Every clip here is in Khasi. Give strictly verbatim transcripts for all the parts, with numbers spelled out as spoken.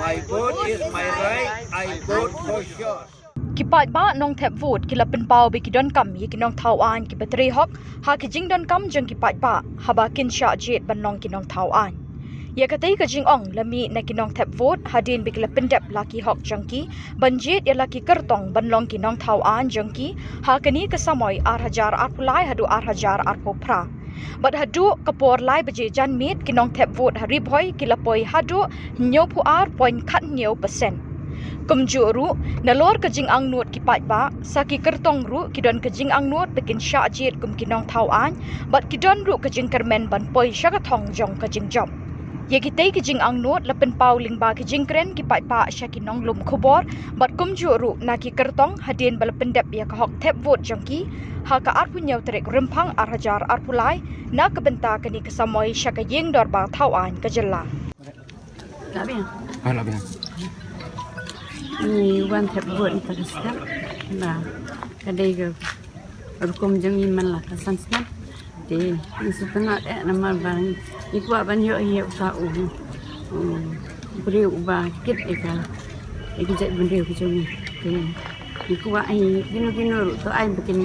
My vote is my right. I vote for sure. Ki paidbah nongthep vote ki la pynpaw ba ki donkam ïa ki nongthaw aiñ kiba trei hok ha ki jingdonkam jong ki paidbah haba kin shah jied ban long ki nongthaw aiñ. Ïa katei ka jingong la mih na ki nongthep vote hadien ba ki la pyndep la ki hok jong ki ban jied ïa la ki kyrtong ban long ki nongthaw aiñ jong ki ha kane ka samoi ar hajar arphew lai haduh ar hajar arphew phra. Bad haduh ka por lai baje janmiet ki nongthep vote ha Ri Bhoi ki la poi haduh hynñiewphew ar point khathynñiew percent. Kumjuh ruh, nalor ka jingangnud ki paidbah, sa ki kyrtong ruh ki don ka jingangnud ba kin shah jied kum ki nongthaw aiñ, bad ki don ruh ka jingkyrmen ban poi sha ka thong jong ka jingjop. Ïa kitei ki jingangnud la pynpaw lyngba ki jingkren ki paidbah sha ki nonglum khubor, bad kumjuh ruh na ki kyrtong hadien ba la pyndep ïa ka hok thep vote jong ki ha ka arphew hynñiew tarik Rymphang ar hajar arphew lai na ka bynta kane ka samoi sha ka ïing dorbar thaw aiñ ka jylla. Lah biang. Ah, lah biang. Ngi wan thep vote ïa kata ka step. Ba ka dei ka rukom jong ngi man la ka san snem. Te ngi sngewtynnat eh namar ba ngi kwah ban ïoh ïa uta u, u briew uba kit ïa ka, ïa ka jaitbynriew ka jong ngi. Te ngi kwah ïa kino kino ruh to ai ba kin,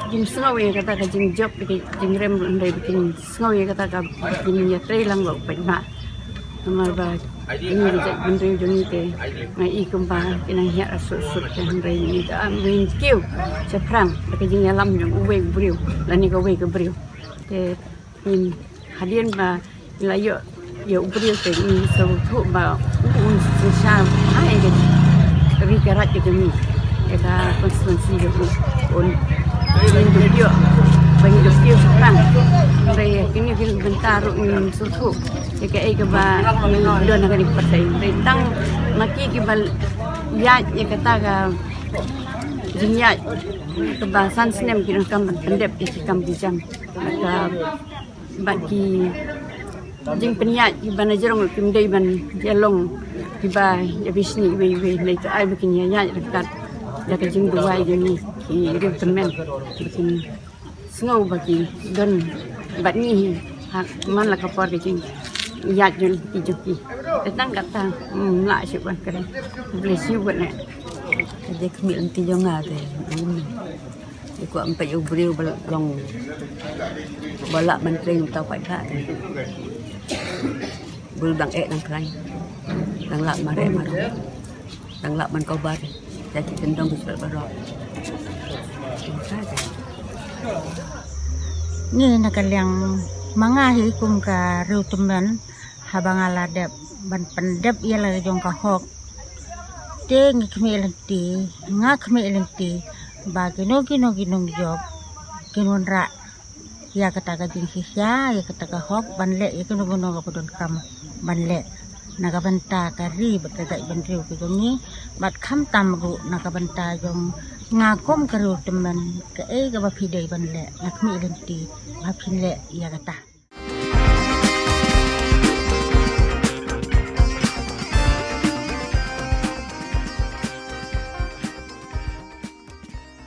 kin sngew ïa kata ka jingjop, ïa ka jingrem ruh hynrei ba kin sngew ïa kata ka, ba kin ïatrei lang bad u paidbah. Namar ba ine ka jaitbynriew jong ngi te nga i kumba ki nang hiar sut sut te hynrei ngi da am ring kiew shaphrang da ka jingïalam jong uwei u briew lane kawei ka briew. Te ngin hadien ba ngi la ïoh ïa u briew te ngi sngewthuh ba u un shisha ha ïa ka ri ka raid ka jong ngi. Ïa ka constituency jong u un, un ïoh ba ngi ïoh kiew shaphrang. Hynrei kine ki bynta ruh ngin sngewthuh ïa kaei kaba ngi don ha kane ka pyrthei. Hynrei tang ma ki kiba ïaid ïa kata ka jingïaid kaba san snem ki donkam ban pyndep ïa ki kam ki jam. Ka bad ki jingpynïaid kiba na jrong ruh kim dei ban ïa long kiba ïa bishni iwei iwei. Hynrei to ai ba kin ïa ïaid ryngkat da ka jingduwai jong ngi ki riewtymmen ba kin sngew ba ki don bad ngi hi ha man la ka por ka jingïaid jong ki jong ki. Te tang kata, mm, lah shuh ban kren. Bless you, wat ne. Ka jingkhmih lynti jong nga te, mm. Ïa kwah ym peit ïa u briew ba long, ba lah ban trei uta u paidbah. Briew dang eh dang khlaiñ, dang lah mareh marong, dang lah ban cover ïa ki kyndong ki shlur baroh. Ngi na ka liang ma nga hi kum ka riewtymmen, haba nga la dep ban pyndep ïa la jong ka hok, te ngi khmih lynti, nga khmih lynti ba kino kino ki nongjop kin wanrah ïa kata ka jingshisha, ïa kata ka hok ban leh ïa kino kino kaba donkam ban leh na ka bynta ka ri bad ka jaitbynriew ka jong ngi, bad khamtam ruh na ka bynta jong nga kum ka riewtymmen. Kaei kaba phi dei ban leh, nga khmih lynti ba phin leh ïa kata.